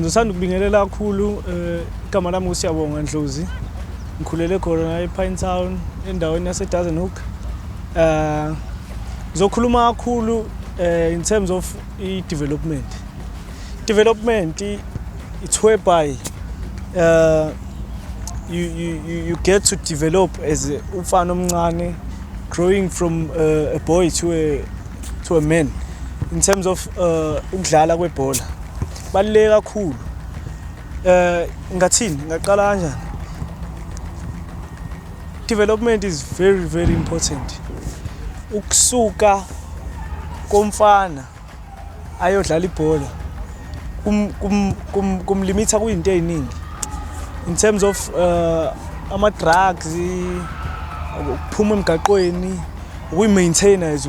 Ngizothanda ukubingelela kakhulu, igama lami uSiyabonga Ndlozi. Ngikhulele khona ePine Town, endaweni yaseDazenhoek. Ngizokhuluma kakhulu in terms of i-development. Development, it's whereby you get to develop as umfana omncane, growing from a boy to a man in terms of ukudlala kwebhola. Baluleke kakhulu. Ngathini, ngaqala kanjani? Development is very, very important. Ukusuka komfana ayodlala ibhola kumlimitha kuyinto eziningi in terms of ama drugs, ukuphuma emgaqweni, ukuyi-maintain as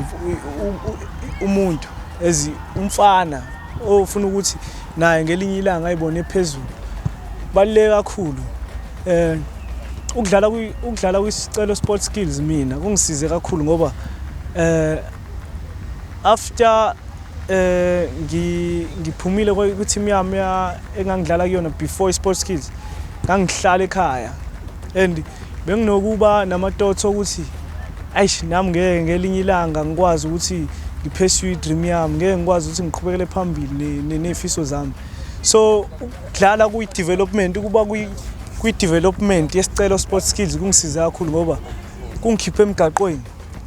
umuntu, as umfana ofuna ukuthi naye ngelinye ilanga ayibone phezulu. Baluleke kakhulu. Ukudlala kwisicelo Sport Skills mina kungisize kakhulu ngoba after ngiphumile ku-team yami engangidlala kuyona before i-Sport Skills, ngangihlala ekhaya and benginokuba nama-thoughts okuthi ayish, nami ngeke ngelinye ilanga ngikwazi ukuthi ngi-pursue i-dream yami, ngeke ngikwazi ukuthi ngiqhubekele phambili ney'fiso zami. So ukudlala kuyi-development, ukuba kwi-development yesicelo Sport Skills kungisize kakhulu ngoba kungikhipha emgaqweni,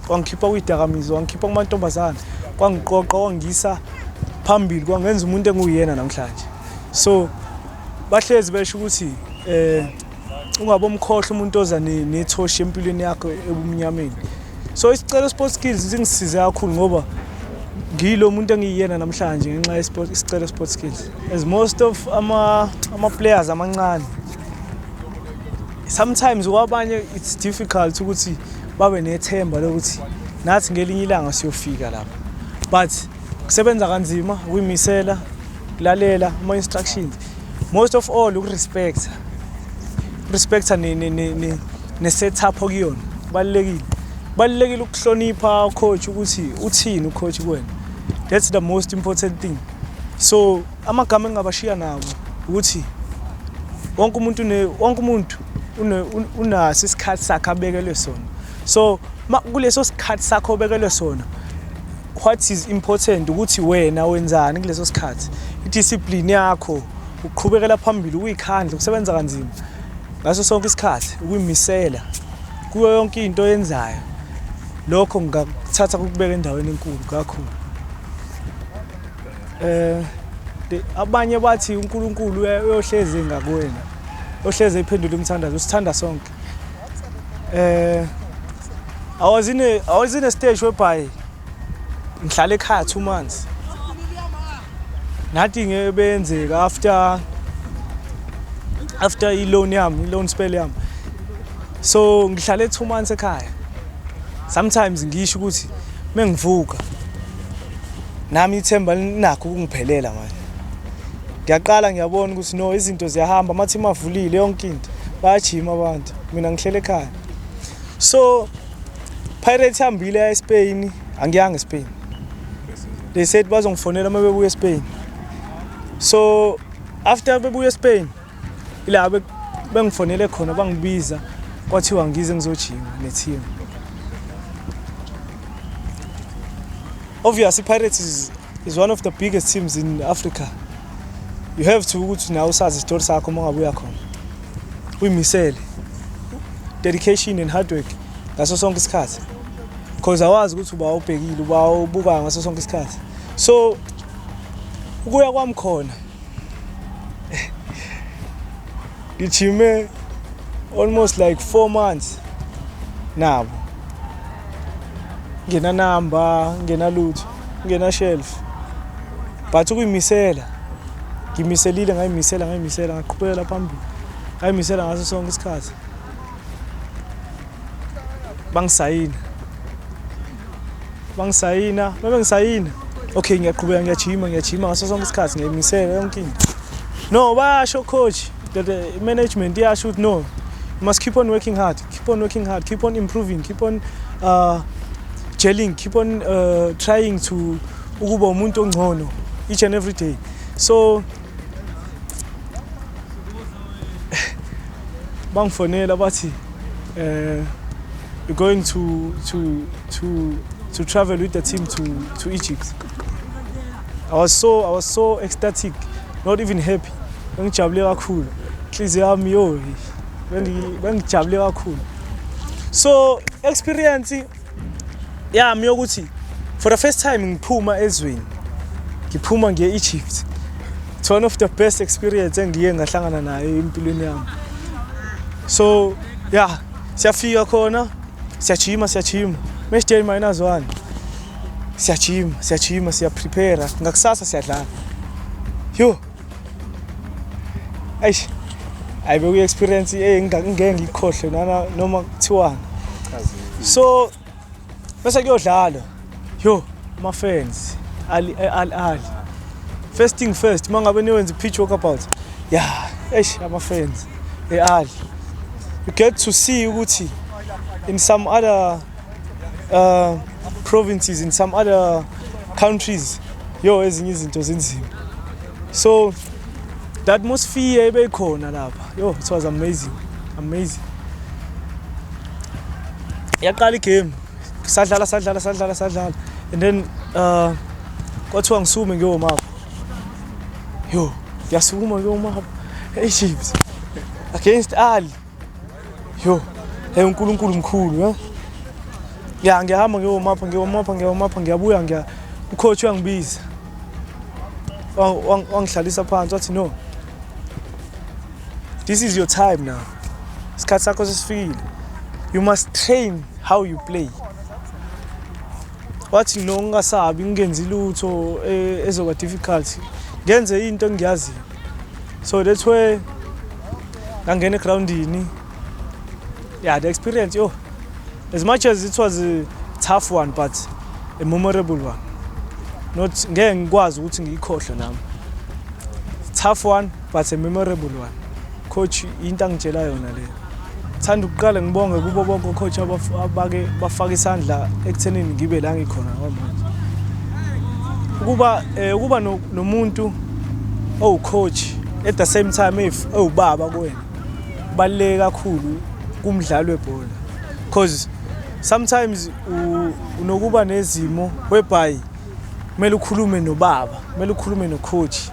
kwangikhipha kwidakamizwa, kwangikhipha kumantombazane, kwangiqoqa, kwangisa phambili, kwangenza umuntu enguyena namhlanje. So bahlezi besho ukuthi ungabe umkhohlwa umuntu oza nethoshi empilweni yakho ebumnyameni. So isicelo Sport Skills singisize kakhulu ngoba ngiyilo muntu engiyena namhlanje ngenxa isicelo Sport Skills. As most of ama players amancane, sometimes kwabanye it's difficult ukuthi babe nethemba lokuthi nathi ngelinye ilanga siyofika lapha, but kusebenza kanzima, ukuyimisela, kulalela ama instructions, most of all ukurespecta, respecta ne setup okuyona. Kubalulekile, kubalulekile ukuhlonipha coach, ukuthi uthini ucoach kuwena. That's the most important thing. So amagama engingabashiya nabo ukuthi wonke umuntu unaso isikhathi sakhe abekelwe sona. So kuleso sikhathi sakho obekelwe sona, what is important ukuthi wena wenzani kuleso sikhathi, idiscipline yakho, ukuqhubekela phambili, ukuyikhandla, ukusebenza kanzima ngaso sonke isikhathi, ukuyimisela kuyo yonke into oyenzayo. Lokho ngingakuthatha kukubeka endaweni enkulu kakhulu. Abanye bathi uNkulunkulu uyohlezi ngakuwena, ohlezi ephendula umthandazo, usithanda sonke. I was in a stage whereby ngihlala ekhaya 2 months. Nothing ebenzeka after i-loan yami, i-loan spell yami. So ngihlale 2 months ekhaya. Sometimes ngisho ukuthi mengivuka nami ithemba linakho ukungiphelela manje. Ngiyaqala ngiyabona ukuthi no, izinto ziyahamba, ama-team avulile, yonke into, bayajima abantu, mina ngihlele ekhaya. So Pirates ihambile ya eSpain, angiyanga eSpain. They said bazongifonela uma bebuya eSpain. So after bebuya eSpain, ila bengifonele khona, bangibiza, kwathiwa ngize ngizojima ne-team. Obviously Pirates is one of the biggest teams in Africa. You have to ukuthi nawe usazi isitori sakho uma ngabe uya khona. Uyimisele. Dedication and hard work ngaso sonke isikhathi. Because awazi ukuthi uba ubhekile, uba ubuka ngaso sonke isikhathi. So ukuya kwami khona ngijime almost like 4 months nabo. Ngena number, ngena lutho, ngena shelf. But ukuyimisela, ngimiselile, ngayimisela, ngayimisela, ngaqhubekela phambili. Ngayimisela ngaso sonke isikhathi. Bangisayina. Bangisayina, babengisayina. Okay, ngiyaqhubeka, ngiyajima, ngiyajima ngaso sonke isikhathi, ngiyayimisela yonke into. No, basho coach, that the management iyasho ukuthi no, you must keep on working hard, keep on working hard, keep on improving, keep on gelling, keep on trying to ukuba umuntu ongcono each and every day. So Bangifonela bathi you're going to travel with the team to Egypt. I was so ecstatic, not even happy. Bengijabule kakhulu. Inhliziyo yami, yo, bengijabule kakhulu. So experience yami yokuthi for the first time ngiphuma ezweni, ngiphuma ngiye Egypt. It's one of the best experience engiye ngahlangana nayo empilweni yami. So yeah, siyafika khona, siyajima, siyajima. Match day -1. Siyajima, siyajima, siyaprepare. Ngakusasa siyadlala. Yo. Eish. Ayi, bekuyi experience engeke ngikhohle nana noma kuthiwani. So bese kuyodlalwa. Yo, ama fans ali ali ali. First thing first, mangabe niwenza pitch walkabout. Yeah, eish, ama fans e-Ali. You get to see ukuthi in some other provinces, in some other countries, yo, ezinye izinto zinzima. So the atmosphere ebeyikhona lapha, yo, it was amazing, amazing. Yaqala igame, sadlala, sadlala, sadlala, sadlala, and then kwathiwa ngisume ngiyo-warm up. Yo, ngiyasukuma ngiyo-warm up Egypt against Ali. Yo, hey, uNkulunkulu mkhulu, eh. Ya, ngiyahamba ngiyo-warm up, ngiyo-warm up, ngiyo-warm up, ngiyabuya, ngiya ucoach uyangibiza. Wangihlalisa phansi, wathi, "No, this is your time now. Isikhathi sakho sesifikile. You must train how you play." Wathi no, ngingasabi, ngingenzi lutho ezoba difficult, ngenze into engiyaziyo. So that's where ngangena egroundini. Yeah, the experience, yo, as much as it was a tough one, but a memorable one. Not ngeke ngikwazi ukuthi ngiyikhohlwe nami. Tough one but a memorable one. Coach, into angitshela yona leyo. Thanda ukuqala ngibonge kubo bonke coach abake bafaka isandla ekuthenini ngibe la ngikhona kwamanje. Ukuba nomuntu owu-coach at the same time if ewubaba kuwena kubaluleke kakhulu kumdlalo webhola, because sometimes unokuba nezimo whereby kumele ukhulume nobaba, kumele ukhulume no-coach.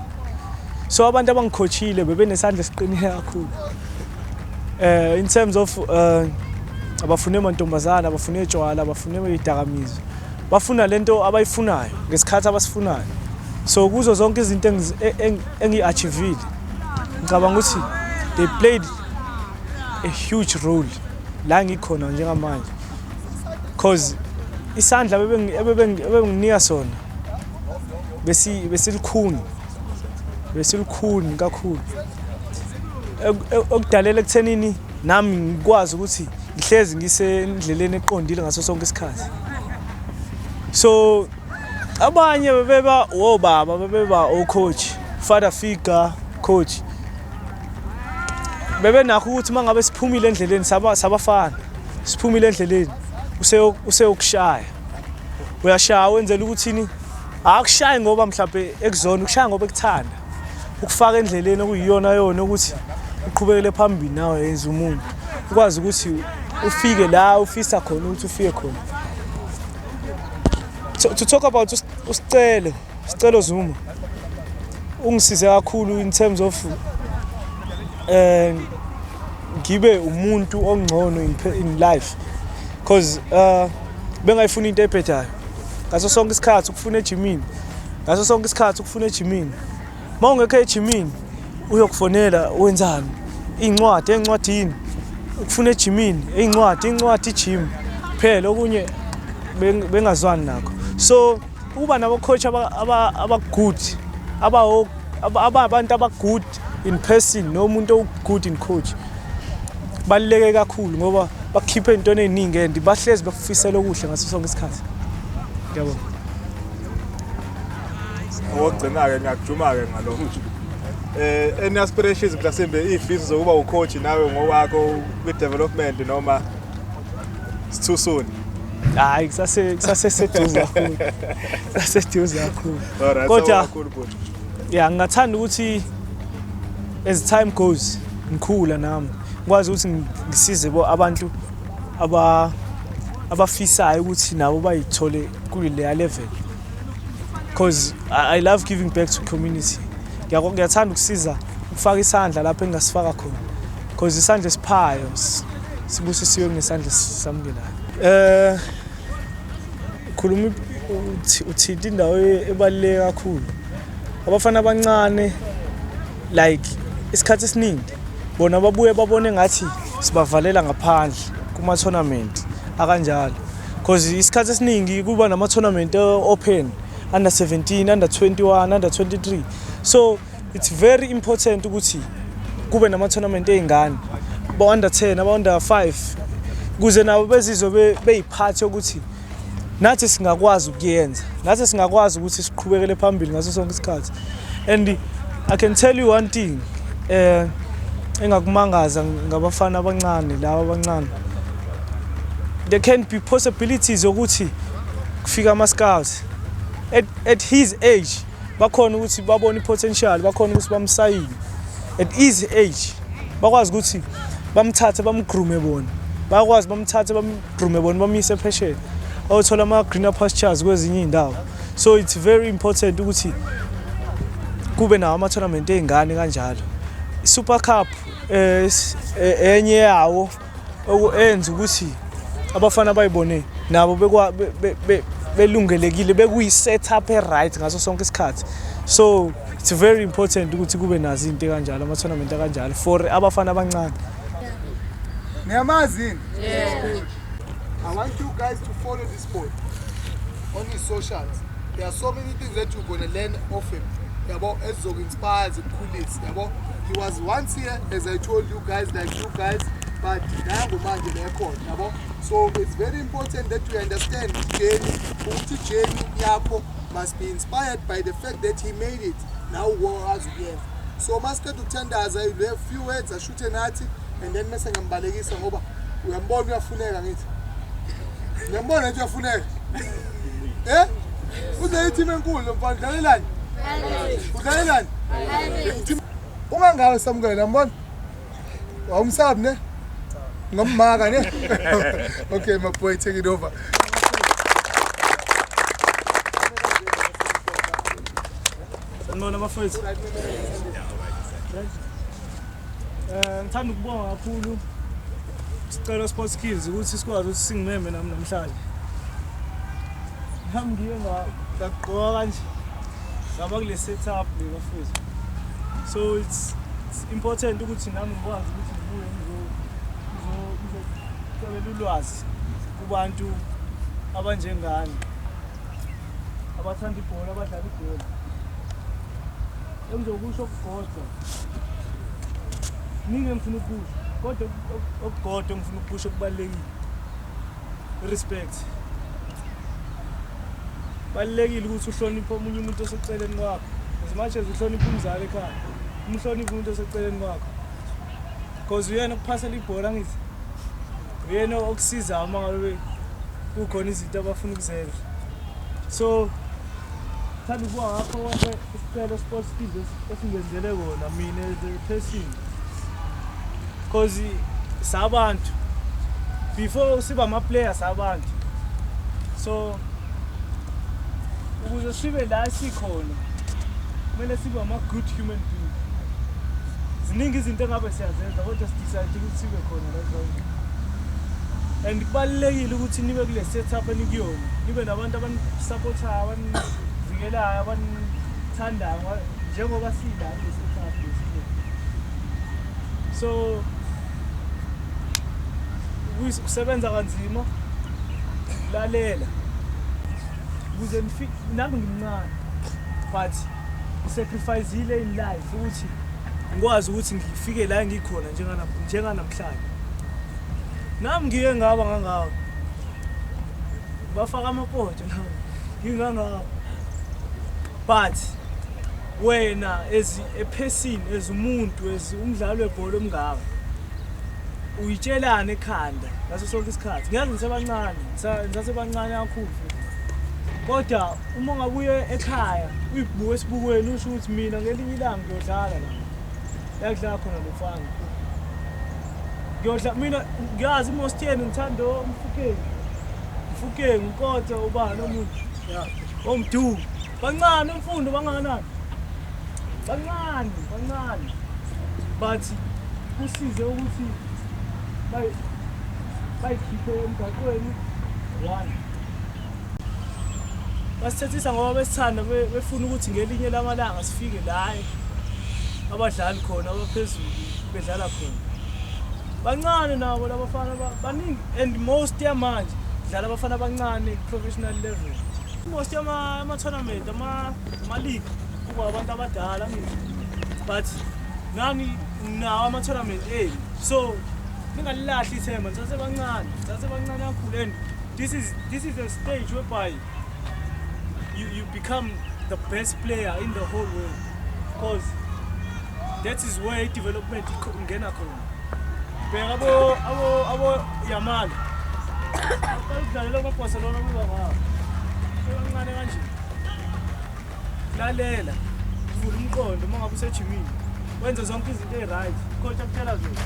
So abantu abangicoachile bebenesandla esiqinile kakhulu in terms of abafune amantombazana, abafune tshwala, abafune idakamizwa, bafuna lento abayifunayo ngesikhathi abasifunayo. So kuzo zonke izinto engiyi-achievile, ngicabanga ukuthi they played a huge role la ngikhona njengamanje, cause isandla ebebenginika sona besilikhuni, besilikhuni kakhulu, okudalela ekuthenini nami ngikwazi ukuthi ngihlezi ngisendleleni eqondile ngaso sonke isikhathi. So abanye bebeba obaba, bebeba o-coach, father figure, coach, bebenakho ukuthi uma ngabe siphumile endleleni sabafana, siphumile endleleni, useyokushaya, uyashaya, wenzela ukuthini? Akushayi ngoba mhlawumbe ekuzona, ukushaya ngoba ekuthanda, ukufaka endleleni okuyiyona yona, ukuthi uqhubekele phambili nawe, yenza umuntu ukwazi ukuthi ufike la ufisa khona ukuthi ufike khona. To talk about uSicelo, Sicelo Zuma, ungisize kakhulu in terms of ngibe umuntu ongcono in life, because bengayifuna into ebhedayo ngaso sonke isikhathi, ukufuna ejimini ngaso sonke isikhathi, ukufuna ejimini. Uma ungekho ejimini uyokufonela, wenzani, iy'ncwadi ey'ncwadini, ukufuna ejimini, iy'ncwadi, iy'ncwadi, ijim phela, okunye bengazwani nakho. So ukuba nabo-coach aba-good, ababantu aba-good in person nomuntu owu-good in coach, baluleke kakhulu ngoba bakukhipha ey'ntweni ey'ningi and bahlezi bekufisela okuhle ngaso sonke isikhathi. Ngiyabonga. Okugcina-ke, ngiyakujuma-ke ngalokho. Any aspirations, mhlasimbe iy'fiso zokuba ucoach nawe ngokwakho kwi-development, noma it's too soon? Hayi, kusaseseduze kakhulu, kusaseduze kakhulu. Alright. Kodwa kakhulu, bhuti. Ya, ngingathanda ukuthi as time goes ngikhula nami Ngikwazi ukuthi ngisize bo abantu abafisayo ukuthi nabo bayithole kuleya level, because I love giving back to community. Ngiyathanda ukusiza, ukufaka isandla lapho engingasifaka khona, because isandla esiphayo sibusisiwe kunesandla esisamukelayo. Khuluma, uthinta indawo ebaluleke kakhulu. Abafana abancane, like, isikhathi esiningi bona babuye babone ngathi sibavalela ngaphandle kuma-tournament akanjalo, because isikhathi esiningi kuba nama-tournament open under 17, under 21, under 23. So it's very important ukuthi kube nama-tournament ey'ngane aba-under 10, aba-under 5, ukuze nabo bezizwe beyiphathi ukuthi nathi singakwazi ukuyenza, nathi singakwazi ukuthi siqhubekele phambili ngaso sonke isikhathi. And I can tell you one thing engakumangaza ngabafana abancane laba abancane: there can be possibilities yokuthi kufika ama-scouts at his age, bakhona ukuthi babone i-potential, bakhona ukuthi bamsayine at his age, bakwazi ukuthi bamthathe bamgroome bona, bayakwazi bamthathe bamgroome bona, bamyise phesheya ayothola ama-greener pastures kwezinye iy'ndawo. So it's very important ukuthi kube nawo ama-tournament ey'ngane kanjalo. I-Super Cup enye yawo enza ukuthi abafana bayibone nabo belungelekile, bekuyi-setup e-right ngaso sonke isikhathi. So it's very important ukuthi kube nazo into kanjalo, ama-tournament akanjalo for abafana abancane. Niyamazi yini? I want you guys to follow this boy on his socials. There are so many things that you're gonna learn off him. Yabo, ezizoku-inspire, zikukhulise. Yabo. He was once here, as I told you guys, like you guys, but nangu manje lekhona, yabo. So it's very important that you understand journey, ukuthi journey yakho must be inspired by the fact that he made it. Now wazi ukuyenza. So masiqeda ukuthandaza, you have few words ashuthe nathi and then mase ngiyambalekisa ngoba uyambona uyafuneka ngithi. Ngiyambona nje uyafuneka. Eh? Uze i-team enkulu lo mfana, udlalelani? Udlalelani? Ungangawe Samukela, mbona? Awumsabi ne? Ngommaka ne? Okay, my boy, take it over. Sanibona bafowethu. Ngithanda ukubonga kakhulu Sicelo Sport Skills ukuthi sikwazi ukuthi singimeme nami namhlanje. Nami ngiye ngagqoka kanje. Ngaba kule setup le, bafowethu. So it's important ukuthi nami ngikwazi ukuthi ngibuye ngizocela ulwazi kubantu abanjengani, abathanda ibhola, abadlala ibhola. Engizokusho okugodwa, kuningi engifuna ukukusho, kodwa okugodwa engifuna ukukusho kubalulekile: i-respect. Balulekile ukuthi uhloniphe omunye umuntu oseceleni kwakho as much as uhloniphe umzali ekhaya, umhloniphe umuntu oseceleni kwakho, because uyena okuphasela ibhola, angithi uyena okusizayo uma ngabe kukhona izinto abafuna ukuzenza. So thanda ukuba ngakho konke Isicelo Sport Skills esingenzele kona mina as a person, because sabantu before siba ama-player, sabantu. So ukuze sibe la sikhona kumele sibe ama-good human being. Ziningi izinto engabe siyazenza, kodwa sidecide ukuthi sibe khona la groundini, and kubalulekile ukuthi nibe kule setup enikuyona, nibe nabantu abanisupportayo, abanivikelayo, abanithandayo njengoba sila kule setup lesile. So ukusebenza kanzima, lalela ukuze nifike. Nami ngimncane, but ngisacrificeile in life ukuthi ngikwazi ukuthi ngifike la engikhona njenganamhlanje. Nami ngike ngaba ngangako, bafaka amapoto, nami ngingangako, but wena as a person, as umuntu, as umdlali webhola omngaka, uyitshelana ekhanda ngaso sonke isikhathi. Ngiyazi ngisebancane, ngisasebancane kakhulu futhi, kodwa uma ungabuye ekhaya uyibuke esibukweni, usho ukuthi mina ngelinye ilanga ngiyodlala la la kudlala khona lo mfana. Ngiyodla mina, ngiyazi i-most yenu ngithanda uMofokeng. Mofokeng, uNkota, ubani omunye? Omdu. Bancane imfundo bangakanani? Bancane, bancane. But kusize ukuthi bayikhiphe emgaqweni one. Basithethisa ngoba besithanda, befuna ukuthi ngelinye lamalanga sifike la abadlali khona abaphezulu bedlala khona. Bancane nabo labafana, baningi, and most yamanje dlala abafana abancane ku-professional level. Most ama-tournament, ama-league kuba abantu abadala ngithi, but nani nawo ama-tournament enu, so ningalilahli ithemba. Nisasebancane, nisasebancane kakhulu, and this is a stage whereby you become the best player in the whole world, because that is where i-development ingena khona. Bheka abo Yamal, aqala ukudlalela ama-Barcelona kuba ngabo sebancane kanje. Lalela, vula umqondo uma ngabe usejimini, wenze zonke izinto ey'right coach akutshela zona.